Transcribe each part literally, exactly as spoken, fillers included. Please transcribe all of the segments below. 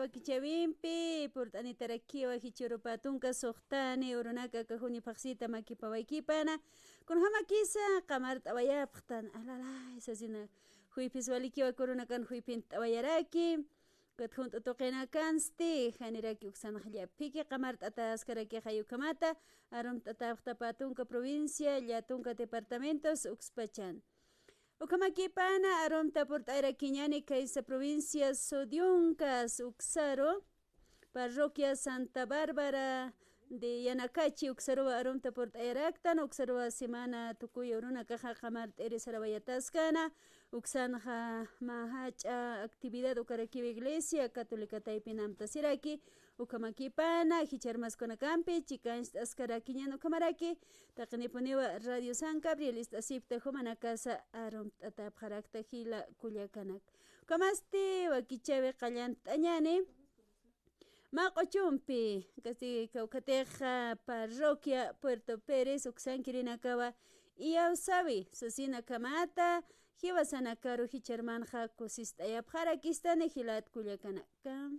Kichawimpi purt'anitarakiwa jichhürupa tunka suxtani urunaka aka juni phaxsita makipawaykipana. Kunjamakisa qamart'awayapxtan, alalay, sasina, juyphis walikiwa kurunakan juyphint'awayaraki. Ukat junt'u tuqinakansti, janiraki uksanxa llapiki qamart'ataskarakixa ukhamata, arumt'atapxtapa tunka provincia, llätunka departamentos, ukspachan. Ukhamakipana arumta purt'ayarakiñäni kaysa provincia Sudionkas uksaru, parroquia Santa Bárbara de Yanacachi uksaruwa arumta purt'ayaraktan, uksaruwa semana tukuy urunakaxa qamart'iri sarawayatäskana, uksanxa mä jach'a actividad ukarakiw iglesia católica taypin amtasiraki, ukhamakipana, jichhärmaskunakampi chikancht'askarakiñan ukhamaraki, taqinipuniwa Radio San Gabriel ist'asipkta jumanakasa arumt'atapxarakta jila kullakanaka. Ukhamasti wakichäwi qallant'añäni. Mä q'uchumpi, kasti kawkhatixa parroquia Puerto Pérez uksankirinakawa iyawsäwi, sasinakhamata, jiwasanakaru jichhärmanxa kusist'ayapxarakistani jilat kullakanaka.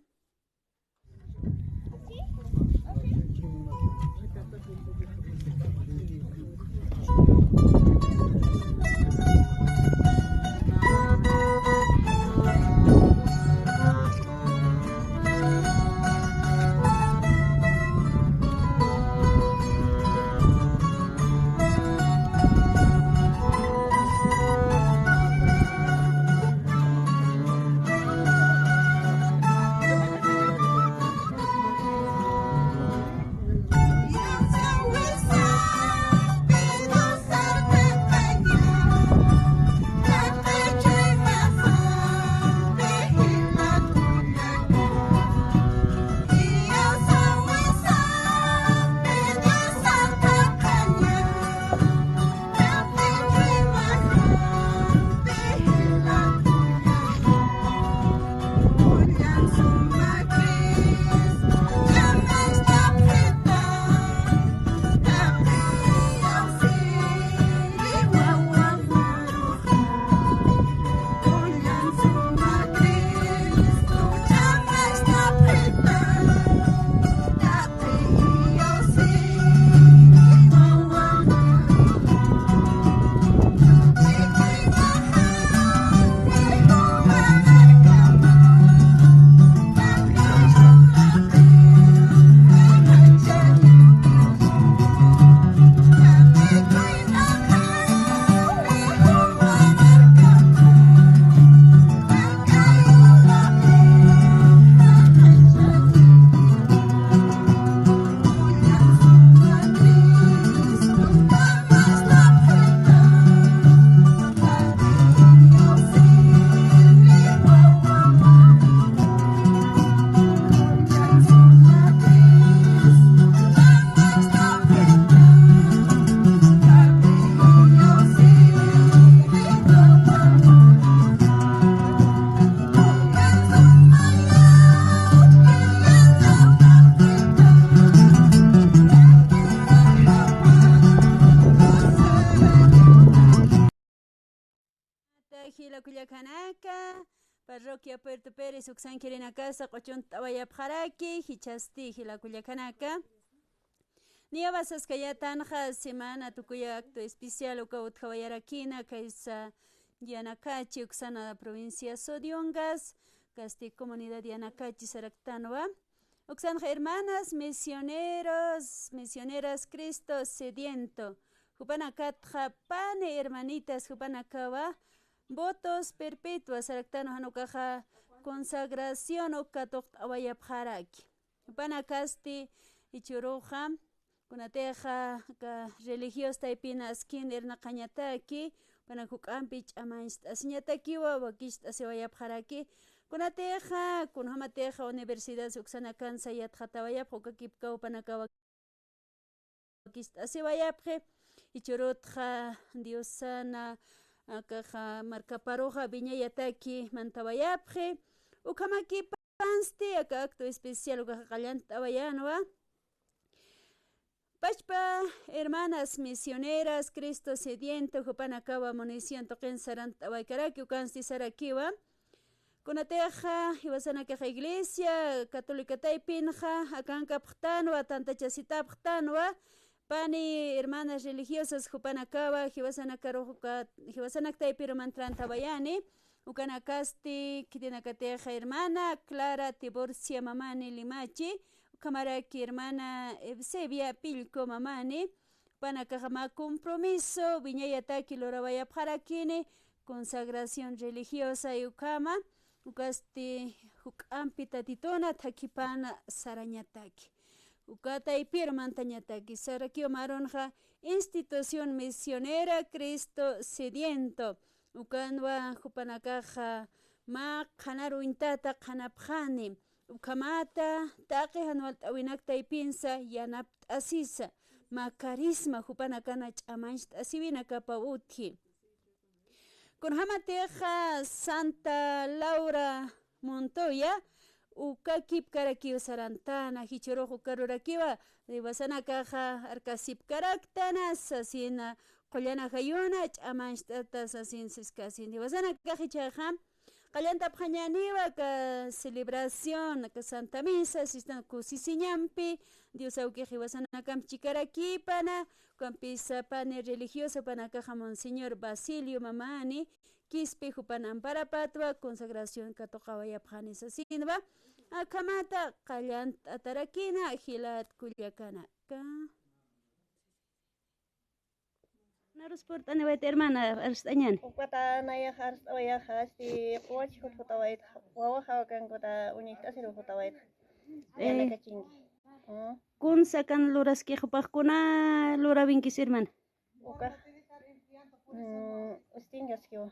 Jila kullakanaka, parroquia Puerto Pérez uksankirinakasa q'uchunt'awayapxaraki, jichhasti jila kullakanaka. Niyawa saskayatanxa semana tukuya acto especial uka utjawayarakina, kaysa Yanacachi uksana provincia Sudionkas, kasti comunidad Yanacachi saraktanwa. Uksanxa hermanas misioneros, misioneras Cristo Sediento. Jupanakatxa pani hermanitas jupanakawa votos perpetuas saraktanwa, jan ukaxa consagración uk katuqt'awayapxaraki. Jupanakasti jichhüruxa kunatixa aka religios taypin askin irnaqañataki, jupanak juk'ampi ch'amañcht'asiñatakiwa, wakicht'asiwayapxaraki. Kunatixa, kunjamatixa universidad uksanakan sayatxatawayapxi, uka kipkaw jupanakawa wakicht'asiwayapxi, jichhürutxa Diosana, akaxa markaparuxa wiñayataki mantawayapxi. Ukhamakipansti aka acto especial ukaxa qallant'awayänwa. Pachpa hermanas misioneras Cristo Sediento jupanakawa munición tuqin sarant'awaykaraki, ukansti sarakiwa. Kunatixa jiwasanakax iglesia católica taypinxa akankapxtanwa, tantachasitapxtanwa, pani hermanas religiosas jupanakawa jiwasanakaruxuka, jiwasanak taypiru mantrantawayani. Ukanakasti khitinakatixa hermana Clara Tiburcia Mamani Limachi, ukhamaraki hermana Eusebia Pillco Mamani, jupanakaxa mä compromiso wiñayataki lurawayapxarakini consagración religiosa ukhama, ukasti juk'ampi Tatituna thakhipana sarañataki. Uka taypiru mantañataki, sarakiw mä arunxa Institución Misionera Cristo Sediento, ukanwa jupanakaxa mä qhanaru uñtata qhanapxani, ukhamata taqi jan walt'äwinak taypinsa yanapt'asisa, mä carisma jupanakana ch'amañcht'asiwinakapa utji. Kunjamatixa Santa Laura Montoya, uka kipkarakiw sarantana, jichhürux uka rurakiwa jiwasanakaxa arkasipkaraktana sasina, qullan ajayuna ch'amañcht'ata sasin siskasin. Jiwasanakax jichhaxa qallantapxañäniwa aka celebración, aka Santa Misa, sistan kusisiñampi, Dios awkix jiwasanakamp chikarakipana, ukampisa pani religiosa jupanakaxa Monseñor Basilio Mamani Quispe jupan amparapatwa consagración katuqawayapxani sasinwa, akhamata qallant'atarakina jilat kullakanaka. Narus purt'aniwayta hermana, arst'añani. Ukata nayax arst'awayaxa, este, quwach jutjutawayta, wawaxa wakankuta uñicht'asir jutawayta. Eh. Yanakachinki. Mm. Kun sakan luraskix jupax kuna lurawinkis hermana. Ukax, mm, ustinkaskiwa.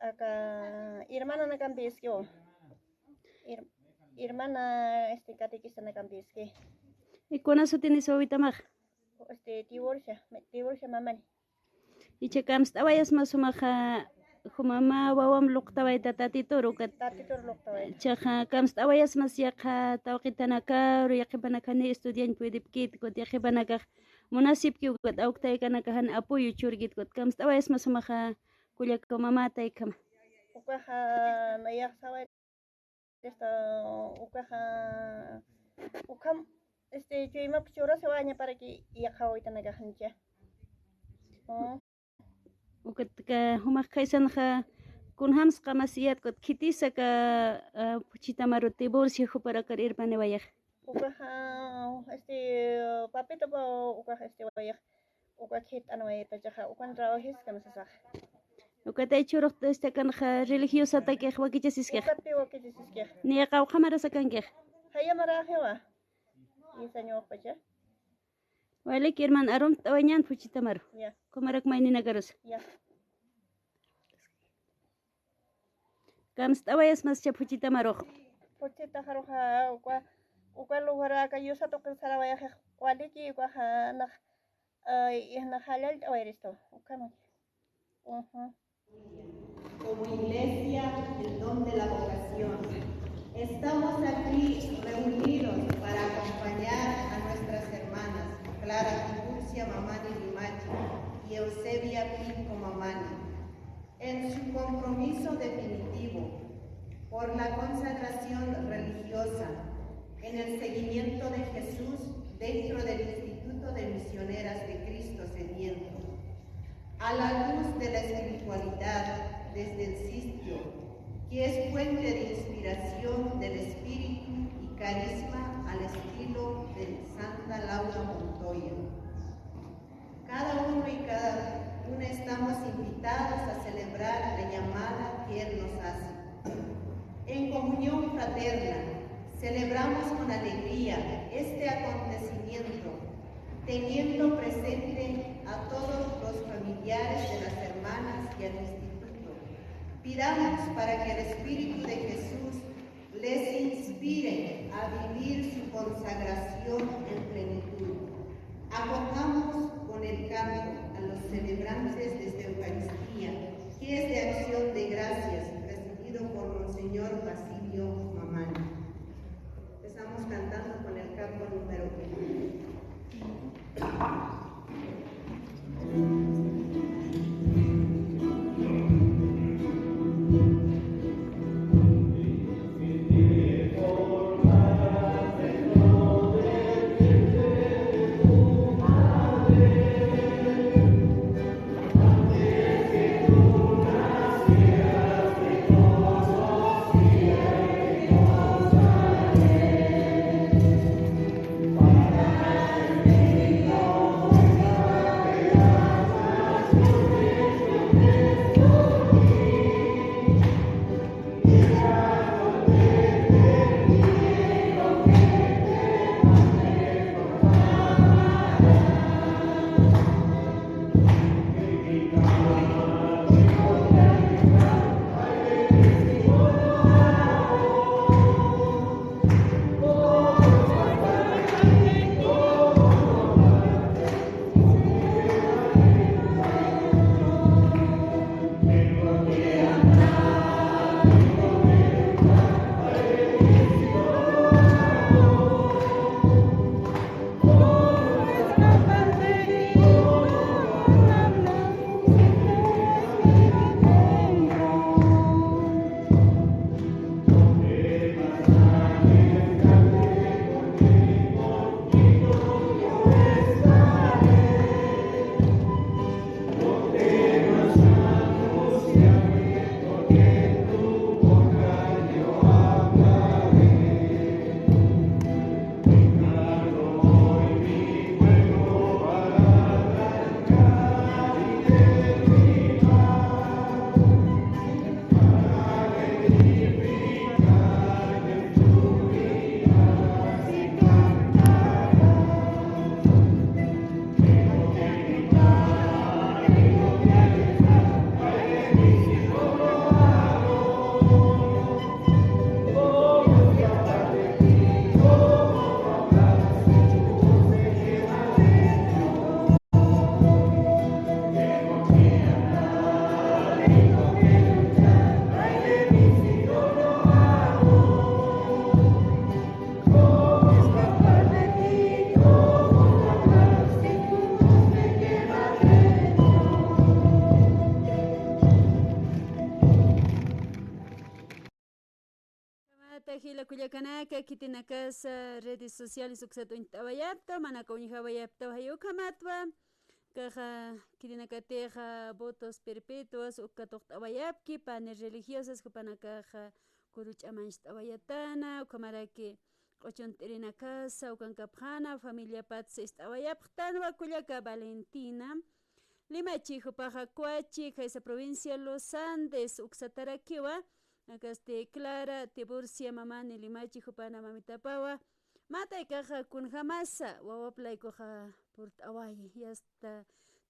Aka hermananakampiskiwa. Her-, hermana, este, catequistanakampiski. ¿Y kuna sutinisu wawitamax? Este, Tiburcia, me-, Tiburcia Mamani. Icha kamst'awayasma sumaxa, jumama wawam luqtawayta Tatituru, ukat. Tatituru luqtawayta. Ichaxa kamst'awayasmas yaqha tawqitanakaru, yaqhipanakani estudiañ puedipkit, ukat yaqhipanakax munasipki, ukat awktaykanakaxan apoyo churkit, ukat kamst'awayasma sumaxa kullaka mamata ikhama. Ukaxa nayax saway Esta, ukaxa, ukham, este, chuymap churasiwaña para que yaqhawaytanakaxnicha. Mm. Ukatka, jumax khaysanxa, kunjams qamasiyat, ukat khitisaka, ah, Phuchitamaru Tiburcia juparakar irpaniwayax. Ukaxa, este, papito pa, ukax, este, wayax. Uka khit'anwaypachaxa, ukan trabajiskam sasaxa. Ukatay churux, este, kanxa religiosatakixa wakichasiskixa. Ukatpi wakichasiskixa. Niya qawqhamarasakankixa. Jayamaraxiwa. Isañuqpacha. Waliki hermana, arumt'awañan Phuchitamaru. Ya. Kumarak mayninakarusa. Ya. Kamst'awayasmas cha Phuchitamarux. Phuchitaxaruxa uka, uka lugaraka yusa tuqi sarawayaxix waliki ukaxa nax, ay, nax jallallt'awayristu. Ukhama. Ujú. Como iglesia, el don de la vocación. Estamos aquí reunidos para acompañar a nuestras hermanas Clara Tiburcia Mamani Limachi y Eusebia Pinco Mamani en su compromiso definitivo por la consagración religiosa en el seguimiento de Jesús dentro del Instituto de Misioneras de Cristo Sediento, a la luz de la espiritualidad desde el sitio, que es fuente de inspiración del espíritu y carisma al estilo de Santa Laura Montoya. Cada uno y cada una estamos invitados a celebrar la llamada que Él nos hace. En comunión fraterna, celebramos con alegría este acontecimiento, teniendo presente a todos los familiares de las hermanas y al instituto. Pidamos para que el Espíritu de Jesús les inspire a vivir su consagración en plenitud. Acojamos con el canto a los celebrantes de esta Eucaristía, que es de acción de gracias, presidido por Monseñor Basilio Mamani. Empezamos cantando con el canto número uno. kullakanaka, khitinakasa redes sociales uksat uñt'awayapta, manaka uñjawayapta, jay ukhamatwa. Kaxa, khitinakatixa votos perpetuos uka tuqt'awayapki, panes religiosas jupanakaxa kuru ch'amancht'awayatana, ukhamaraki q'uchunt'irinakasa ukankapxana, familiapatsa ist'awayapxtanwa kullaka Valentina Limachi, jupaxa Coachi, khaysa provincia Los Andes uksatarakiwa, akasti Clara Tiburcia Mamani Limachi, jupana mamitapawa, mä taykaxa kunjamasa wawap laykuxa purt'awayi, yasta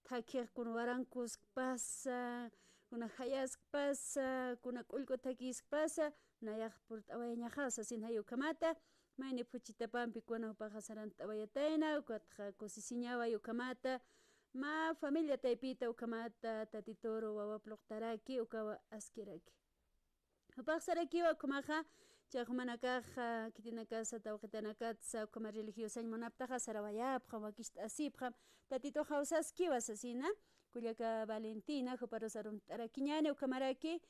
thakix kun warankuskpasa, kuna jayaskpasa, kuna k'ullk'u thakiskpasa, nayax purt'awayañaxa sasin jay ukhamata, mayni phuchitapampi kuna jupaxa sarant'awayatayna, ukatxa kusisiñawa jay ukhamata, mä familia taypita ukhamata, Tatituru wawap luqtaraki, ukawa askiraki. Jupax sarakiwa ukhamaxa, chay jumanakaxa, khitinakasa, tawqitanakatsa, ukhama religiosañ munaptaxa, sarawayapxam, wakicht'asipxam, Tatitux jawsaskiwa sasina, kullaka Valentina, juparus arumt'arakiñäni, ukhamaraki,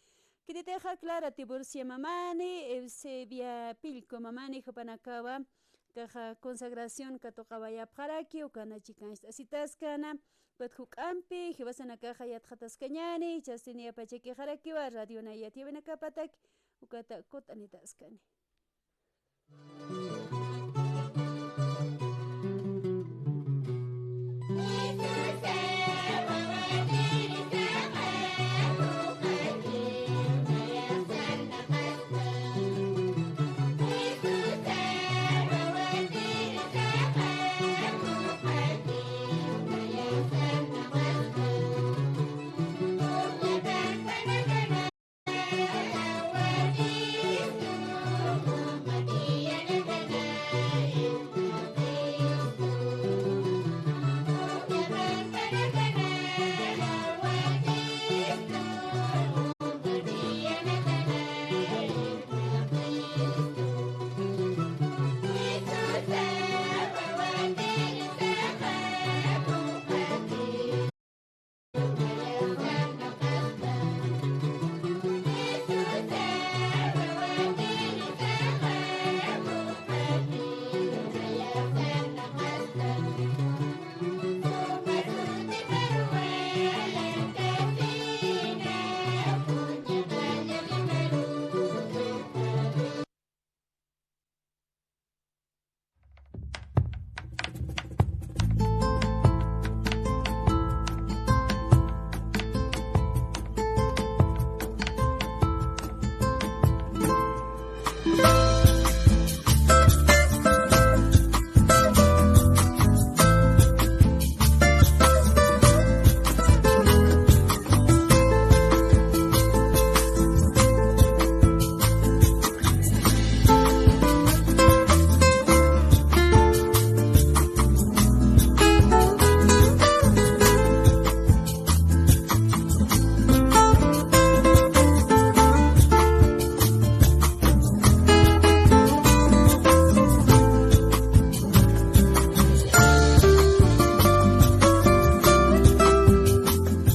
khititixa Clara Tiburcia Mamani, Eusebia Pillco Mamani, jupanakawa, kaxa consagración katuqawayapxaraki, ukana chikancht'asitaskana, ukat juk'ampi, jiwasanakaxa yatxataskañäni, jichhasti niyapachakixarakiwa, Radio Naya yatiyawinakapataki, ukata kut'anitaskani.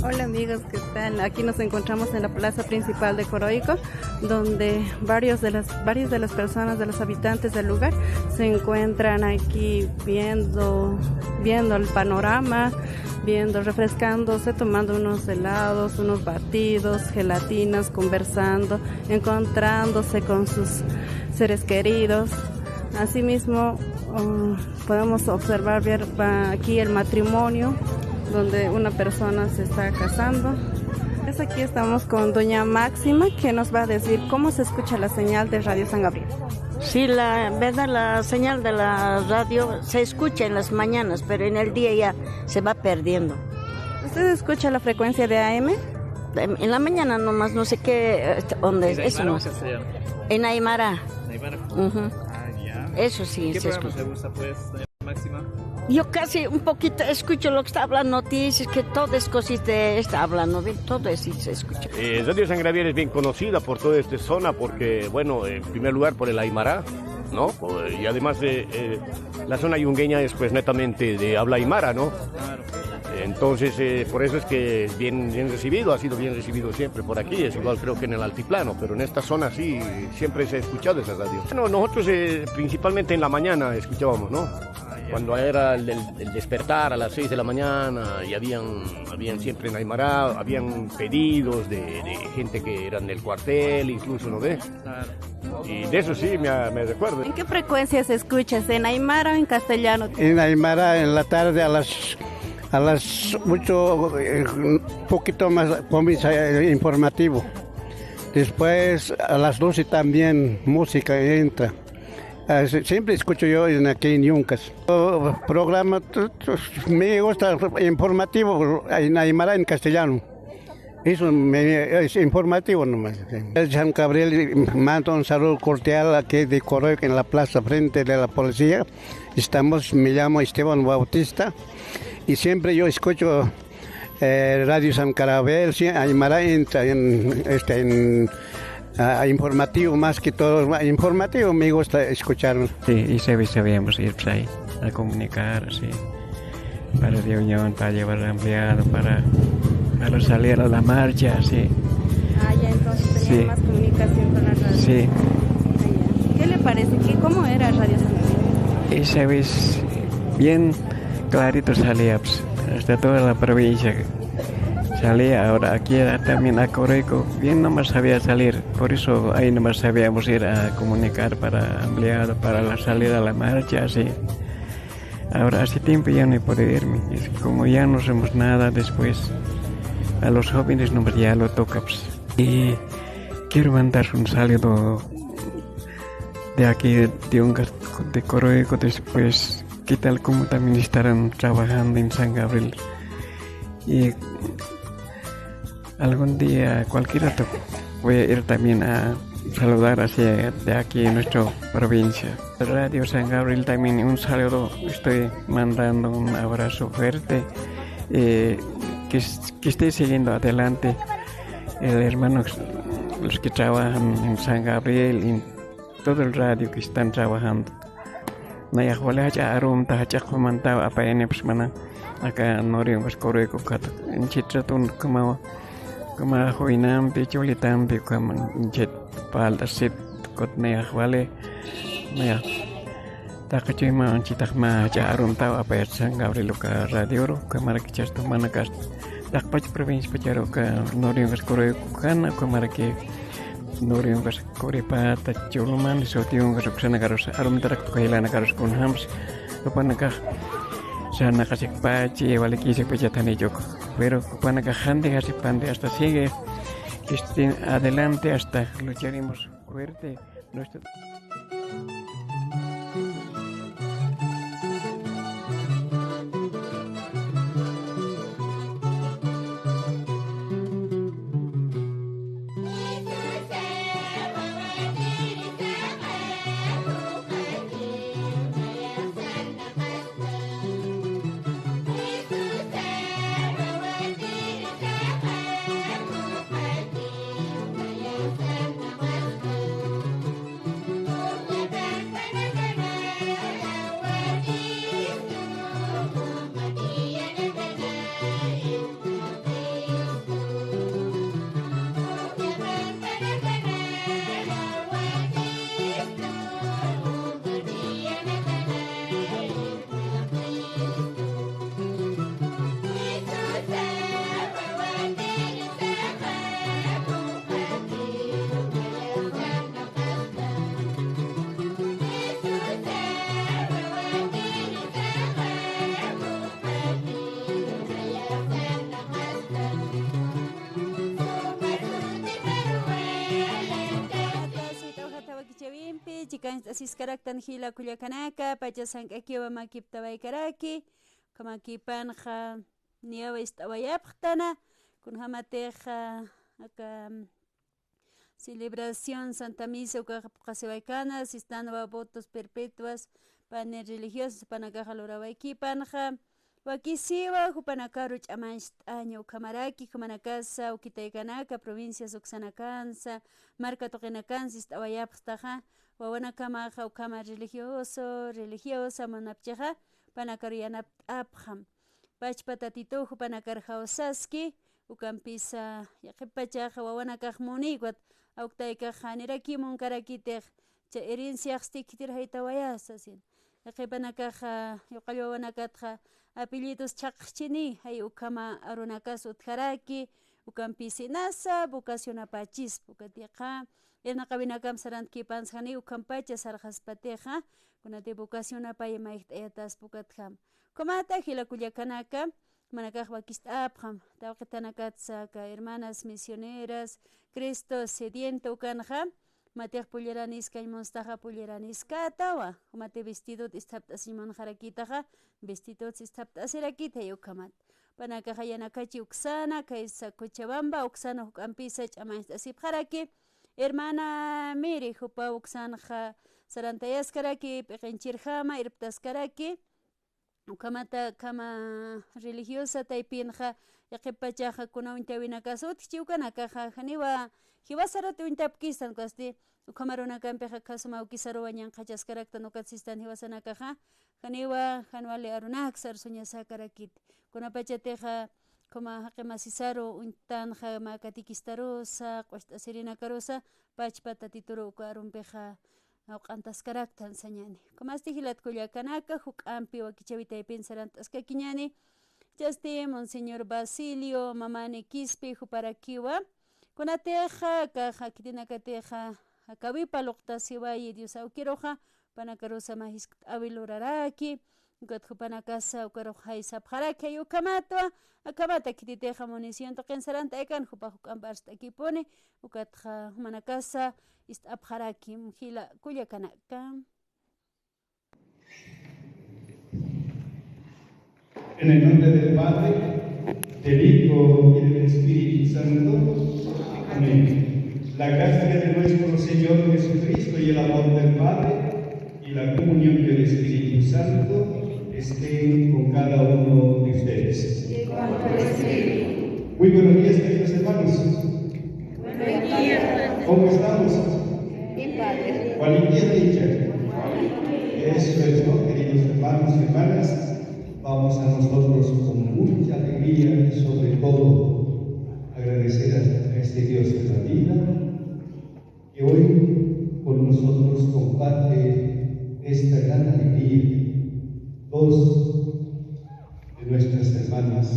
Hola amigos, ¿qué tal? Aquí nos encontramos en la plaza principal de Coroico, donde varios de las, varias de las personas, de los habitantes del lugar, se encuentran aquí viendo, viendo el panorama, viendo, refrescándose, tomando unos helados, unos batidos, gelatinas, conversando, encontrándose con sus seres queridos. Asimismo, oh, podemos observar, ver, va aquí el matrimonio, donde una persona se está casando. Pues aquí estamos con doña Máxima, que nos va a decir cómo se escucha la señal de Radio San Gabriel. Sí, la verdad, la señal de la radio se escucha en las mañanas, pero en el día ya se va perdiendo. ¿Usted escucha la frecuencia de A M? En, en la mañana nomás, no sé qué, este, onda es, eso no. ¿En aymara o castellano? En aymara. ¿En aymara? Ujú. Ah, ya. Eso sí, ¿qué se programa escucha. ¿Te gusta, pues, doña Máxima? Yo casi un poquito escucho lo que está hablando, noticias, que todo es cosita, está hablando bien, todo eso sí se escucha. Eh, Radio San Gabriel es bien conocida por toda esta zona porque, bueno, en primer lugar por el aymara, ¿no? Por, y además de, eh, la zona yungueña es, pues, netamente de habla aymara, ¿no? Claro. Eh, Entonces, eh, por eso es que es bien, bien recibido, ha sido bien recibido siempre por aquí, es igual creo que en el altiplano, pero en esta zona sí, siempre se ha escuchado esa radio. Bueno, nosotros eh, principalmente en la mañana escuchábamos, ¿no? Cuando era el, el- el despertar a las seis de la mañana y habían, habían siempre en Aymara, habían pedidos de, de gente que eran del cuartel, incluso, ¿no ve? Y de eso sí me, me recuerdo. ¿En qué frecuencia se escucha? ¿En aymara o en castellano? En aymara en la tarde a las, a las ocho, eh, un poquito más comienza el informativo. Después a las doce también música entra. Ah, sí, siempre escucho yo en aquí en Yuncas. Oh, programa, tu- tu- me gusta informativo en aymara, en castellano. Eso me, es informativo nomás. El San Gabriel, mando un saludo cordial aquí de Coroico en la plaza frente de la policía. Estamos, me llamo Esteban Bautista y siempre yo escucho eh, Radio San Gabriel, sí, aymara en, en, este, en ah, informativo más que todo, informativo me gusta escuchar. Sí, y se sabíamos ir pues, ahí a comunicar, sí. Para reunión, para llevar ampliado, para, para salir a la marcha, sí. Ah, ya entonces tenían Sí. más comunicación con la radio. Sí. Ah, ya. ¿Qué le parece? ¿Qué, cómo era Radio San Gabriel? Esa vez bien clarito salía, pues, hasta toda la provincia salía. Ahora aquí era también a Coroico, bien nomás sabía salir. Por eso ahí nomás sabíamos ir a comunicar para ampliado, para la salida a la marcha, así. Ahora hace tiempo ya no he podido irme. Es como ya no hacemos nada después, a los jóvenes nomás ya lo toca, pues. Y quiero mandar un saludo de aquí, de un gas- de Coroico, después, ¿qué tal? ¿Cómo también estarán trabajando en San Gabriel? Y algún día, cualquier rato, voy a ir también a saludar hacia de aquí en nuestra provincia. Radio San Gabriel también un saludo, estoy mandando un abrazo fuerte, eh, que, es- que esté siguiendo adelante el hermano, los que trabajan en San Gabriel, en todo el radio que están trabajando. Nayax wali jach'a arumta jach'a qhumantaw apayanipas mana aka Nuriungas Coroico khat inchit ratun kamawa kama juynampi chulitampi kama inchit palta sit kot nayax wali nayax taqachuyma inchitax ma jach'a arumtaw apayat San Gabriel uka radioru uka marakichas tumanakas taqpach provincia pacharu uka Nuriungas Coroico kana uka maraki Nuriungas Kuripata, Chulumani, Sutiungas, uksanakarus, arumtarak tukayilanakarus kunjams, jupanakax sarnaqasikpachi, walikisikpachatanichuk. Pero jupanakax janti jasipandi hasta sigue, este, adelante hasta lucharemos fuerte. Nuestro Chikanchasiskaraktan jila kullakanaka, pacha sank'akiwa makiptawaykaraki, ukhamakipanxa niyawa ist'awayapxtana, kunjamatixa aka celebración Santa Misa ukaxa phuqhasiwaykana, sistan votos perpetuas, panel religiosos, panakaxa lurawaykipanxa, wakisiwa, jupanakaru ch'amancht'aña ukhamaraki, jumanakasa ukitaykanaka, provincias uksanakansa, marka tuqinakansa ist'awayapxtaxa, wawanakamaxa ukhama religioso, religiosa munapchixa, jupanakaru yanapt'apxam. Pachpa Tatituw jupanakar jawsaski, ukampisa yaqhipachaxa wawanakax muniy, ukat awktaykax janirakiw munkarakitix, chay herenciaxsti khitirjaytawayasa, sasin. Yaqhipanakaxa, yuqall wawanakatxa apellidos chhaqxchini, jay ukhama arunakas utjaraki, ukampisa inasa vocacionapachispa, ukatixa irnaqawinakamp sarantakipansa janiw ukhampacha sarxaspatixa, kunati vocacionapay mayjt'ayataspa ukatjam. Ukhamata jila kullakanaka, jumanakax wakist'apxam, tawqitanakat saka hermanas misioneras, Cristo sediento ukanxa, matix pulliraniskañ munstaxa pulliraniskatawa, jumati vestidot isthapt'asiñ munxarakitaxa, vestidot isthapt'asirakita jay ukhamat. Panakaxa yanakachi uksana, kaysa Cochabamba uksana juk'ampisa ch'amañcht'asipxaraki, hermana Miri, jupa uksanxa sarantayaskaraki, p'iqinchirjama irptaskaraki, ukhamata ukhama religiosa taypinxa, yaqhipachaxa kuna uñtawinakas utjchi ukanakaxa, janiwa jiwasarut uñtapkistan, ukasti, ukhama arunakampixa khasuma awkisaruwa ñanqhachaskaraktan, ukat sistan jiwasanakaxa, janiwa, jan wali arunak sarsuñasakarakit. Kunapachatixa, ukhama jaqi masisaru uñtanxa, mä catequistarusa, q'ust'asirinakarusa, pachpa Tatituru uka arumpixa, jawq'antaskaraktan sañani. Ukhamasti jilat kullakanaka, juk'ampi wakichäwi taypin sarant'askakiñani. Chasti Monseñor Basilio Mamani Quispe juparakiwa. Kunatixa, akaxa khitinakatixa, akawipa luqtasiwayi Dios awkiruxa, jupanakarusa mä jiskt'awi luraraki, ukat jupanakasa ukarux jaysapxaraki jay ukhamatwa, akhamata khititixa munición tuqin sarantaykan, jupax juk'amp arst'akipuni, ukatxa jumanakasa ist'apxarakim jila kullakanaka. En el nombre del Padre, del Hijo y del Espíritu Santo. Amén. La gracia de nuestro Señor Jesucristo y el amor del Padre y la comunión del Espíritu Santo estén con cada uno de ustedes. Y con tu espíritu. Muy buenos días, queridos hermanos. Buen día. ¿Cómo estamos? Bien, padre. Qué alegría. Eso es, ¿no? Queridos hermanos y hermanas, vamos a nosotros con mucha alegría y sobre todo agradecer a, a este Dios de la vida que hoy con nosotros comparte esta gran alegría. Dos de nuestras hermanas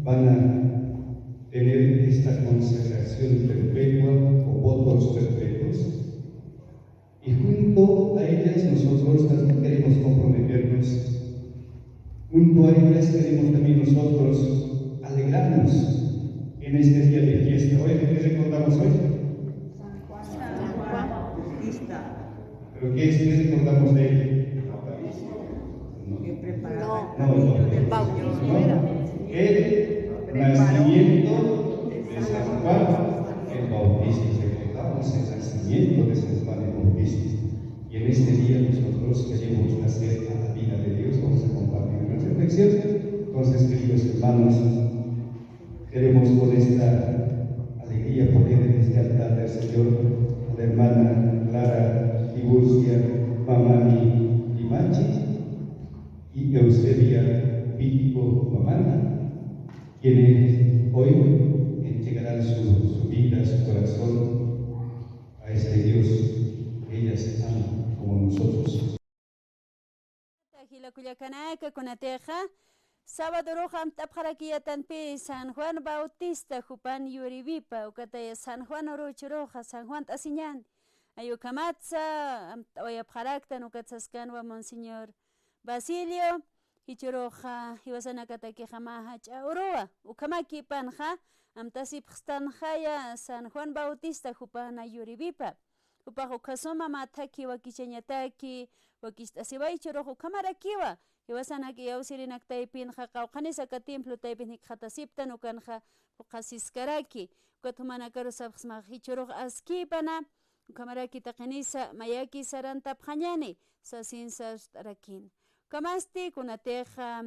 van a tener esta consagración perpetua o votos perpetuos. Y junto a ellas nosotros también queremos comprometernos. Junto a ellas queremos también nosotros alegrarnos en este día de fiesta. Hoy, ¿de qué recordamos hoy? San Juan Bautista. ¿Pero qué es, qué recordamos de él? No. No, no. El bautismo era. El nacimiento de San Juan el Bautista. Recordamos el nacimiento de San Juan el Bautista. Y en este día nosotros queremos hacer a la vida de Dios. Vamos a compartir una reflexión. Entonces, queridos hermanos, queremos con esta alegría poner en este altar del Señor a la hermana Clara Tiburcia Mamani Limachi y Eusebia Pico Mamani, quienes hoy entregarán su, su vida, su corazón a este Dios que ellas aman como nosotros. Jila kullakanaka, kunatixa, sabadorux amtapxarakiyätanpi San Juan Bautista jupan yuriwipa, ukataya San Juan uruchuruxa, San Juan t'asiñan. Ay ukhamatsa amtawayapxaraktan, ukat saskanwa Monseñor Basilio, jichhüruxa jiwasanakatakixa mä jach'a uruwa. Ukhamakipanxa amtasipxstanxaya San Juan Bautista jupana yuriwipa. Jupax ukhasuma mä thakhi wakichañataki, wakicht'asiway jichhürux ukhamarakiwa. Jiwasanak iyawsirinak taypinxa qawqhanis aka templo taypin jikxatasiptan ukanxa phuqhasiskaraki. Ukat jumanakarus sapxsmax jichhürux askïpana, ukhamaraki taqinisa mayaki sarantapxañani, sasin sarst'arakïn. Ukhamasti kunatixa,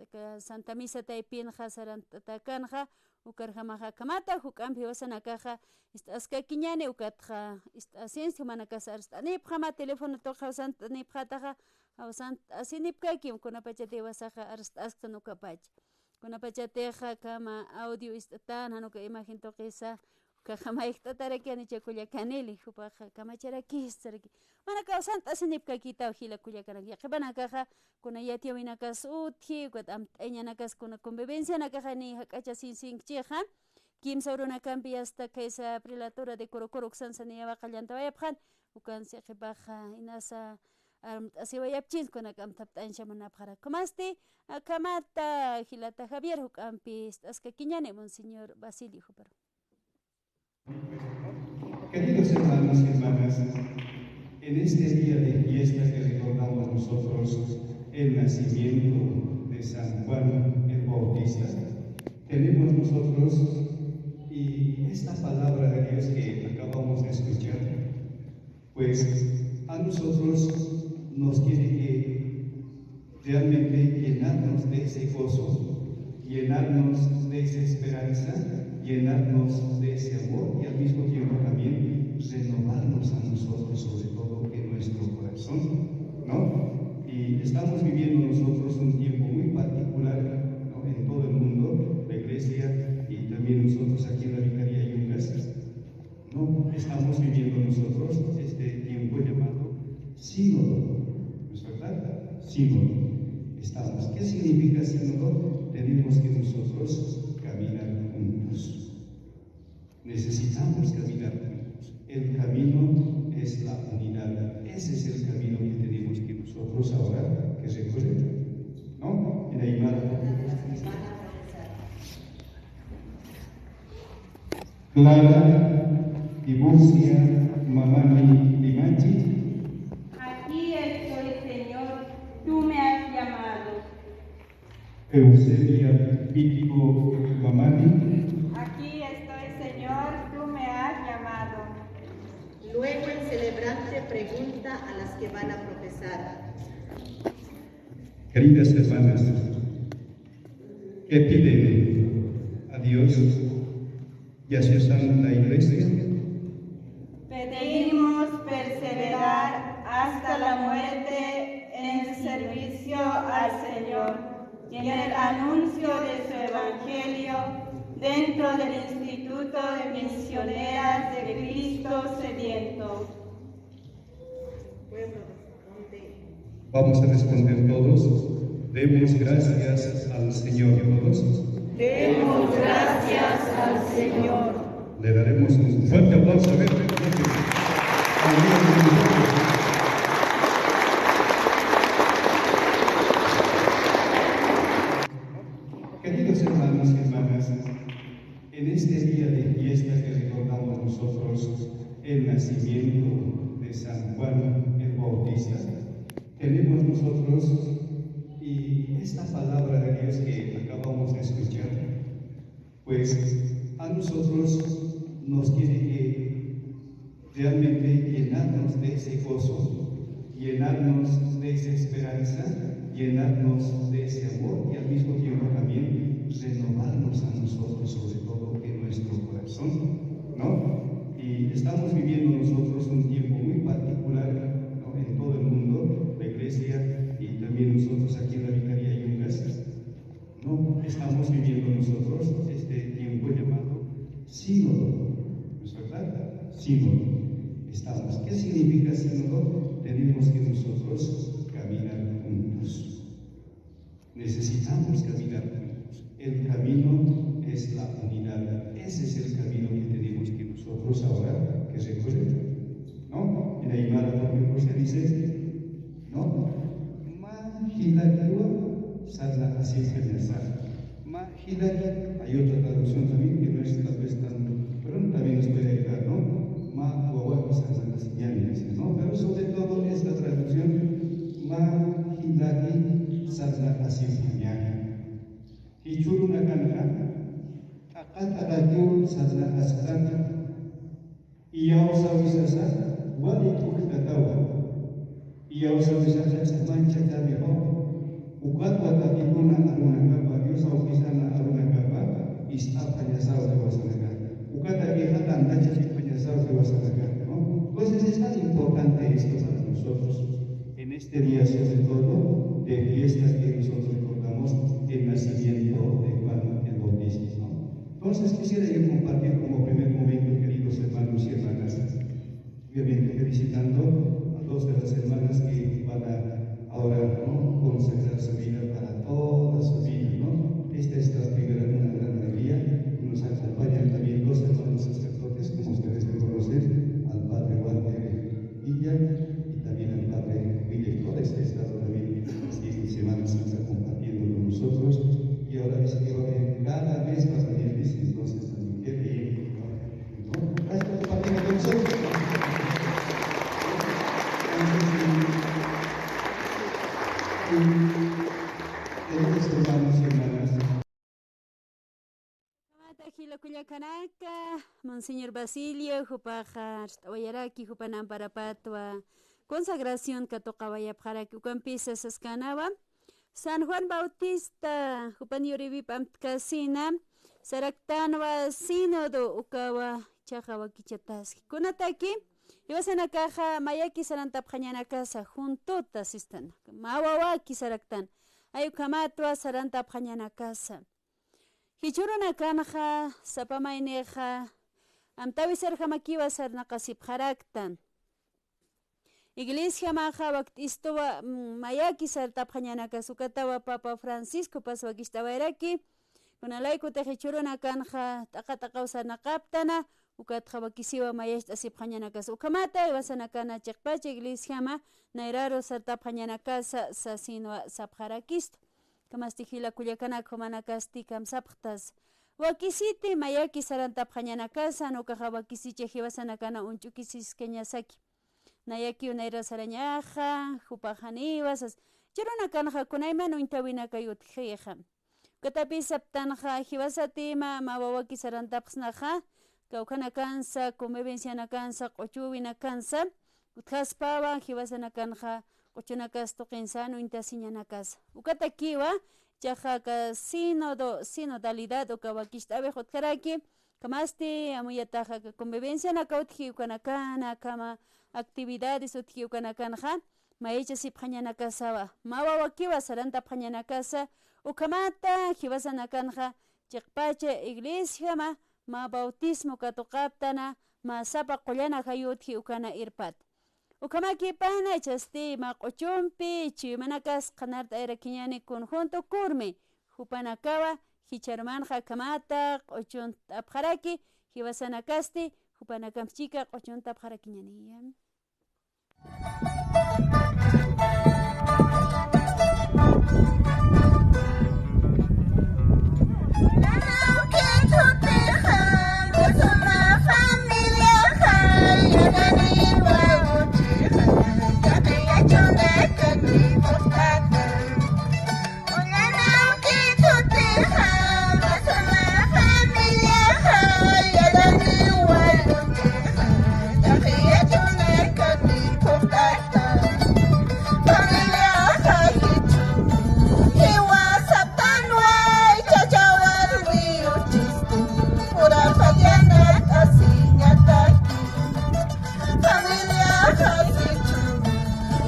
aka Santa Misa taypinxa sarant'atäkanxa, Ukarjamaxa akhamata juk'amp jiwasanakaxa ist'askakiñäni, ukatxa ist'asinsti, jumanakasa arst'anipxama, teléfono tuqi jawsant'anipxätaxa, jawsant'asinipkakim, kunapachatï jiwasaxa arst'asktan ukapach. Kunapachatix akhama audio ist'atän, jan uka imagen tuqisa, ukaxa mayjt'ataraki, janicha kullakanili, jupaxa kamacharakis saraki. Mana kawsant'asinipkakitaw jila kullakanak, yaqhipanakaxa, kuna yatiyäwinakas utji, ukat amt'añanakas, kuna convivencianakaxa ni jak'achasisinkichixa, kimsa urunakampi hasta khaysa prelatura de Corocoro uksansa niyawaqallantawayapxän, ukansi yaqhipaxa inasa armt'asiwayapchins, kunak amthapt'añcha munapxarak. Ukhamasti, akhamata jilata Javier, juk'ampi ist'askakiñäni Monseñor Basilio, juparu. Queridos hermanos y hermanas, en este día de fiesta que recordamos nosotros el nacimiento de San Juan el Bautista, tenemos nosotros y esta palabra de Dios que acabamos de escuchar, pues a nosotros nos tiene que realmente llenarnos de ese gozo, llenarnos de esa esperanza, llenarnos de ese amor y al mismo tiempo también renovarnos a nosotros, sobre todo en nuestro corazón, ¿no? Y estamos viviendo nosotros un tiempo muy particular, ¿no? En todo el mundo, la iglesia y también nosotros aquí en la Vicaría Yungas. No, estamos viviendo nosotros este tiempo llamado sínodo, ¿no es verdad? Sínodo. Estamos. ¿Qué significa sínodo? Tenemos que nosotros caminar juntos. Necesitamos caminar juntos. El camino es la unidad. Ese es el camino que tenemos que nosotros ahora que recorrer. ¿No? En aymara. Clara Tiburcia Mamani Limachi. Aquí estoy, Señor, tú me has llamado. Eusebia Pitico Mamani. Aquí estoy, Señor, tú me has llamado. Luego el celebrante pregunta a las que van a profesar. Queridas hermanas, ¿qué piden a Dios y a su santa iglesia? Pedimos perseverar hasta la muerte en el servicio al Señor y en el anuncio de su evangelio dentro del Instituto de Misioneras de Cristo Sediento. Vamos a responder todos. Demos gracias al Señor. Todos. Demos gracias al Señor. Le daremos un fuerte aplauso. A ver. Queridos hermanos y hermanas, en este día de fiesta que recordamos nosotros el nacimiento de San Juan el Bautista, tenemos nosotros y esta palabra de Dios que acabamos de escuchar, pues a nosotros nos tiene que realmente llenarnos de ese gozo, llenarnos de esa esperanza, llenarnos de ese amor y al mismo tiempo también renovarnos a nosotros, sobre todo en nuestro corazón, ¿no? Y estamos viviendo nosotros un tiempo muy particular, ¿no? En todo el mundo, la iglesia y también nosotros aquí en la Vicaría Yungas. No, estamos viviendo nosotros este tiempo llamado sínodo, ¿no es verdad? Sínodo. Estamos. ¿Qué significa sínodo? Tenemos que nosotros caminar juntos. Necesitamos caminar juntos. El camino es la unidad. Ese es el camino que tenemos que nosotros ahora que recorrer. ¿No? En aymara, por ejemplo, se dice, ¿no? Mä jilakiwa sarnaqasiñasa. Mä jilaki, hay otra traducción también que no es tal vez tan, pero también nos puede ayudar, ¿no? Mä wawaki sarnaqasiñani, dice, ¿no? Pero sobre todo esta traducción, mä jilaki sarnaqasiñani. Jichhürunakanxa, t'aqa t'aqakiw sarnaqasktanxa. Iyawsawisasa wali t'ukhtatawa. Iyawsawisasa ch'amanchakamiwa. Ukatwa tatikuna arunakapa, Dios awkisana arunakapa, y Apxañasaw jiwasanaka. Ukataki tantachasipxañasaw jiwasanaka, ¿no? Entonces es tan importante esto para nosotros en este día, sobre todo de fiesta que nosotros recordamos el nacimiento de Juan el Bautista, ¿no? Entonces quisiera yo compartir como primer momento, queridos hermanos y hermanas, obviamente felicitando a dos de las hermanas que van a ahora, ¿no?, consagrar su vida para toda su vida, ¿no? Esta es la primera, una gran alegría. Nos acompañan también dos hermanos sacerdotes, como ustedes reconocen, al padre Walter Villa y también al padre Willy Flores, que ha estado también en Semana Santa compartiendo con nosotros. Y ahora dice que va a venir cada mes, va a venir, dice, entonces también, qué bien, ¿no? Gracias por compartir con nosotros. Entonces, eh, queridos hermanos y hermanas, Jila kullakanaka, Monseñor Basilio, jupaxa arst'awayaraki, jupan amparapatwa consagración katuqawayapxaraki, ukampisa saskanawa. San Juan Bautista, jupan yuriwip amtkasina, saraktanwa sínodo ukawa chaqa wakichataski. Kunataki, jiwasanakaxa mayaki sarantapxañanakasa, juntuta sistan, mä wawaki saraktan, ay ukhamatwa sarantapxañanakasa. Jichhürunakanxa, sapa maynixa, amtäwi sarjamakiwa sarnaqasipxaraktan. Iglesiamaxa wakt'istuwa, mm, mayaki sartapxañanakas, ukatawa Papa Franciscopas wakicht'awayraki, kunalaykutix jichhürunakanxa t'aqa t'aqaw sarnaqaptana, ukatxa wakisiwa mayacht'asipxañanakas. Ukhamata jiwasanakana chiqpacha iglesiama nayraru sartapxañanakasa sasinwa sapxarakistu. Ukhamasti jila kullakanak jumanakasti kamsapxtas. Wakisiti mayaki sarantapxañanakasa, jan ukaxa wakisicha jiwasanakana uñch'ukisiskañasaki. Nayakiw nayra sarañaxa, jupax janiwa sas. Jichhürunakanxa kunayman uñtawinakay utjixa. Ukatapï saptanxa, jiwasatima mä wawaki sarantapxsnaxa, kawkhanakansa, convivencianakansa, q'uchüwinakansa, utjaspawa, jiwasanakanxa, q'uchunakas tuqin sän uñtasiñanakasa. Ukatakiwa, chaqa aka sínodo, sinodalidad uka wakicht'awix utjaraki, ukhamasti amuyataxa aka convivencianaka utji ukanakana, akhama actividades utji ukanakanxa, mayachasipxañanakasawa, mä wawakiwa sarantapxañanakasa, ukhamata jiwasanakanxa, chiqpacha iglesiama, mä bautismo katuqaptana, mä sapa qullana jayutji ukana irpat. Ukhamakipana jichhasti mä q'uchumpi chuymanakas qhanart'ayarakiñäni conjunto Kurmi, jupanakawa, jichhürumanxa akhamata q'uchuntapxaraki, jiwasanakasti, jupanakamp chika q'uchuntapxarakiñäni. Familia Jasichu,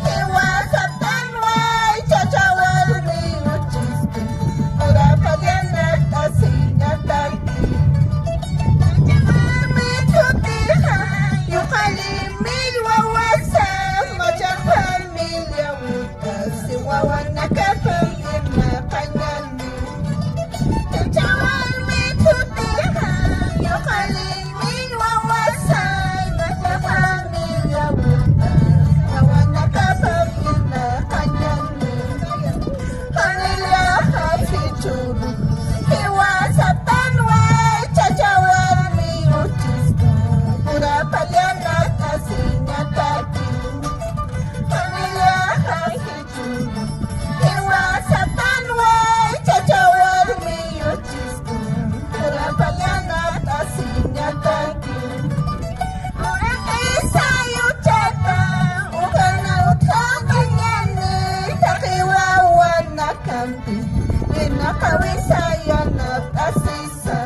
jiwasatanwa ichacha warmi uchispi, pura palianata siñataki. Ichacha warmi chutixa, yuqalli millwa wasa, macha familia utasi wawanakapam irnaqañani. Familia Jiwasatanwa ichacha warmi uchispi, pura palianata siñataki. Uraqisa yuchata, ukhana utjaqañani, taqi wawanakampi, irnaqawi sayanata sisa.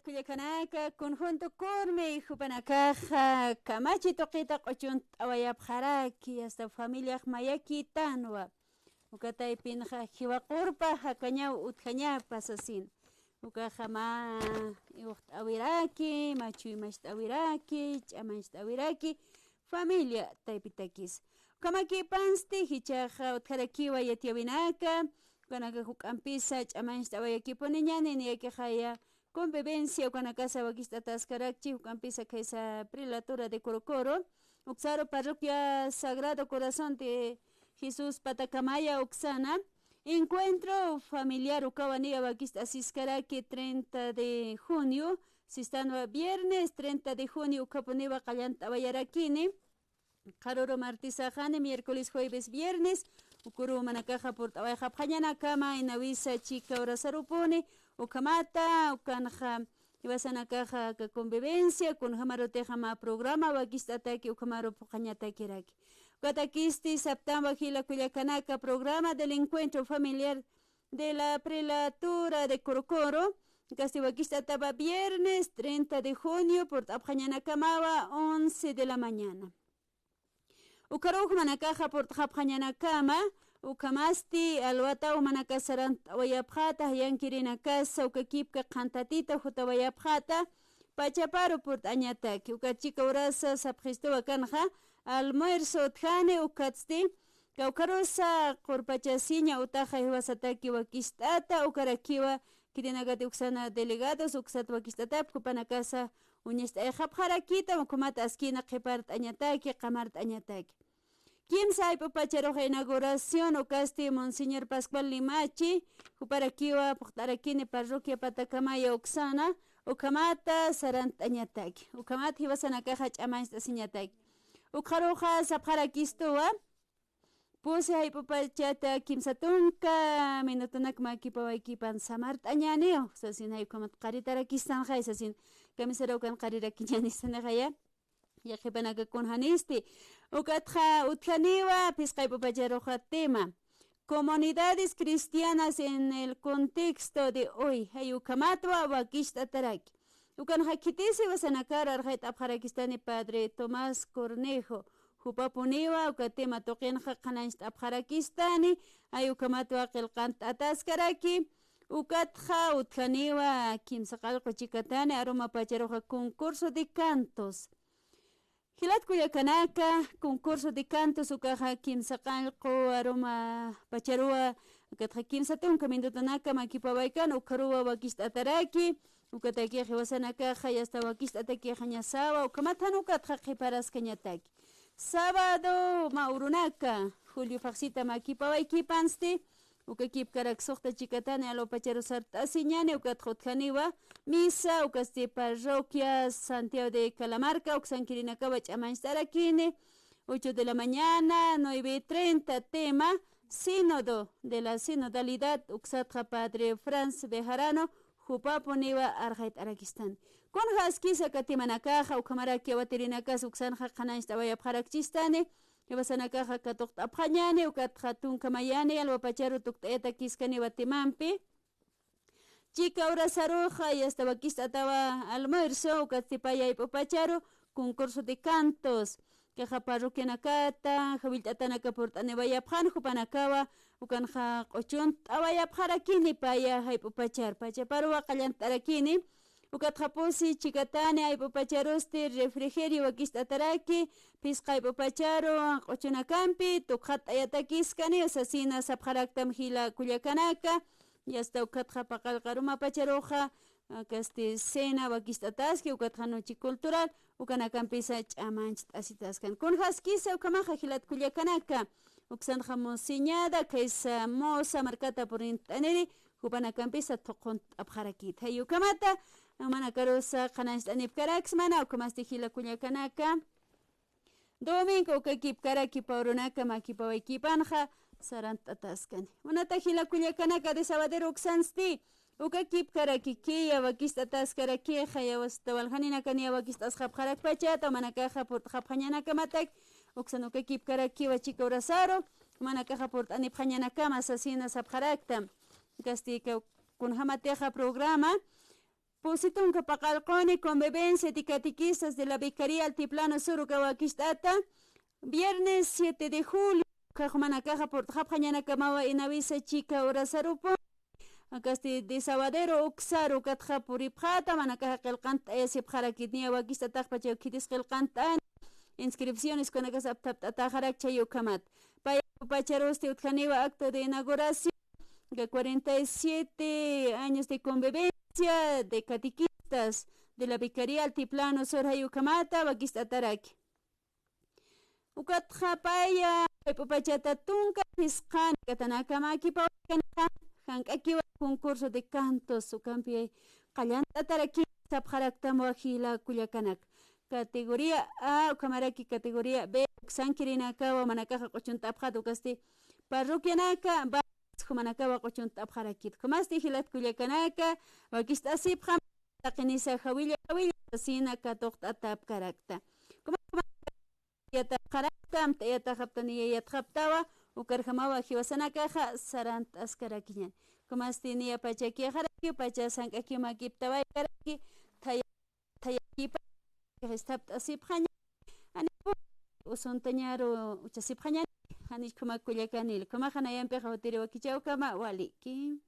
Kullakanaka, conjunto Kurmi, jupanakaxa kamachi tuqita q'uchunt'awayapxaraki, hasta familiax mayakitanwa. Uka taypinxa jiwaqurpa jakañaw utjañapa sasin. Ukaxa mä iwxt'awiraki, mä chuymacht'awiraki, ch'amancht'awiraki, familia taypitakis. Ukamakipansti jichhaxa utjarakiwa yatiyäwinaka, ukanaka juk'ampisa ch'amancht'awayakipuniñani, niyakixaya convivencia ukanakasa wakicht'ataskarakchi, juk'ampisa khaysa prelatura de Corocoro, uksaru parroquia Sagrado Corazón de Jesús Patakamaya uksana, encuentro familiar ukawa niya wakicht'asiskaraki treinta de junio, sistanwa viernes treinta de junio ukhapuniwa qallant'awayarakini. Qharüru martesaxani, miércoles, jueves, viernes, uküru jumanakaxa purt'awayxapxañanakama, inawisa chika urasarupuni, ukhamata, ukanxa, jiwasanakaxa aka convivencia, kunjamarutixa mä programa wakicht'ataki, ukhamaru phuqhañatakiraki. Ukatakisti saptanwa jila kullakanaka, programa del encuentro familiar de la prelatura de Corocoro, ukasti wakicht'atawa viernes treinta de junio, purt'apxañanakamawa once de la mañana. Ukharuw jumanakaxa purt'xapxañanakama, ukhamasti alwataw jumanakax sarant'awayapxäta, jayankirinakasa ukakipka qhantatita jutawayapxäta, pachaparu purt'añataki. Ukat chika urasa sapxistuwa kanxa, almuerzo utjani, ukatsti kawkharusa qurpachasiña utaxa jiwasataki wakicht'ata, ukarakiwa khitinakati uksana delegados, uksat wakicht'atapki, jupanakasa uñacht'ayxapxarakita, ukhamat askina qhipart'añataki, qamart'añataki. Kimsa jayp'u pacharux inauguración, ukasti Monseñor Pascual Limachi, juparakiwa phuqt'arakini parroquia Patacamaya uksana, ukhamata sarant'añataki. Ukhamat jiwasanakaxa ch'amancht'asiñataki. Ukxaruxa sapxarakistuwa, pusi jayp'u pachata kimsa tunka minutunak makipawaykipan samart'añäniw, sasin jay ukhamat qaritarakistanxay, sasin kamisaraw kan qarirakiñäni sanixaya. Yaqhipanaka kunjanisti. Ukatxa utjaniwa, phisqa jayp'u pacharuxa tema, comunidades cristianas en el contexto de hoy. Jay ukhamatwa wakicht'ataraki. Ukanxa khitisi jiwasanakar arxayt'apxarakistani padre Tomás Cornejo. Jupapuniwa uka tema tuqinxa qhanañcht'apxarakistani, jay ukhamatwa qillqant'ataskaraki. Ukatxa utjaniwa kimsa qallqu chikatani aruma pacharuxa concurso de cantos. Jilat kullakanaka, concurso de cantos ukaxa kimsa qallqu aruma pacharuwa, ukatxa kimsa tunka minutunaka makipawaykan, ukxaruwa wakicht'ataraki, ukatakix jiwasanakaxa yasta wakicht'atakixañasawa, ukhamat jan ukatxa qhiparaskañataki. Sábado mä urunaka, julio phaxsita makipawaykipansti, uka kipkarak suxta chikatani alwa pacharu sart'asiñani, ukatxa utjaniwa misa, ukasti parroquia Santiago de Calamarca, uksankirinakawa ch'amanchtarakini, ocho de la mañana, nueve y treinta, tema, sínodo de la sinodalidad, uksatxa padre Franz Bejarano, jupapuniwa arxayt'arakistan. Kunjaskisa aka temanakaxa, ukhamaraki awatiririnakasa uksanxa qhanañcht'awayapxarakchistani, jiwasanakaxa katuqt'apxañani, ukatxa tunka mayani alwa pacharu tukt'ayatakiskaniwa temampi. Chika urasaruxa yasta wakicht'atawa almuerzo, ukatsti paya jayp'u pacharu concurso de cantos. Kaxa parroquianakata, jawillt'atanaka purt'aniwayapxan, jupanakawa ukanxa q'uchunt'awayapxarakini paya jayp'u pacharu. Pachaparuwa qallant'arakini, ukatxa pusi chikatani jayp'u pacharusti refrigerio wakicht'ataraki, phisqa jayp'u pacharu q'uchunakampi tukxatt'ayatakiskani, sasina sapxaraktam jila kullakanaka, yasta ukatxa paqallq aruma pacharuxa, akasti cena wakicht'ataski, ukatxa noche cultural, ukanakampisa ch'amancht'asitaskan. Kunjaskisa ukhamaxa jilat kullakanaka, uksanxa Monseñada, khaysa Mosa markata purint'aniri, jupanakampisa thuqunt'apxarakit. Jay ukhamata, jumanakarusa qhanañcht'anipkaraksmana, ukhamasti jila kullakanaka, domingo uka kipkaraki pä urunaka makipawaykipanxa sarant'ataskani. Munata jila kullakanaka, de sabadero uksansti, uka kipkaraki kiya wakicht'ataskarakixa, yasta waljaninakaniya wakicht'asxapxarakpachata, jumanakaxa purt'xapxañanakamatak, uksan uka kipkarakiwa chika urasaru, jumanakaxa purt'anipxañanakama sasina sapxarakta. Ukasti kunjamatixa programa, Usi tunka paqallquni convivencia de catequistas de la Vicaría Altiplano Sur uka wakicht'ata, viernes siete de julio, uka jumanakaxa purt'xapxañanakamawa inawisa chika horasarupu, akasti desaguadero uksaru ukatxa puripxata, manakaxa qillqant'ayasipxarakit, niya wakicht'ataxpachaw khitis qillqant'ani, inscripciones ukanakas apthapt'ataxarak chay ukhamat. Pay pacharusti utjaniwa acto de inauguración de cuarenta y siete años de convivencia de catequistas de la Vicaría Altiplano Sur jay ukhamata wakicht'ataraki. Ukatxa paya, payp'upachata tunka phisqani katanakamakipawaykanixa, jank'akiwa concurso de cantos, ukampi qallant'ataraki sapxaraktam wajila kullakanaka. Categoría A, ukhamaraki categoría B, uksankirinakawa manakaxa q'uchunt'apxat ukasti parroquianaka, jumanakawa q'uchunt'apxarakit. Jumasti jilat kullakanaka, wakicht'asipxam, taqinisa jawilla jawilla sasina katuqt'atapkarakta. Kuma, kuma yatapxarakta, amt'ayataxapta, niyayatxaptawa, ukarjamawa jiwasanakaxa sarant'askarakiñan. Jumasti niya pachakixaraki, pacha sank'akiw makiptawaykaraki, thaya, thayakipa, jistapt'asipxaña, janiw usuntañaru uchasipxañani, janiw juma kullakanil, jumaxa nayampixa jutiri wakichäwkama, waliki.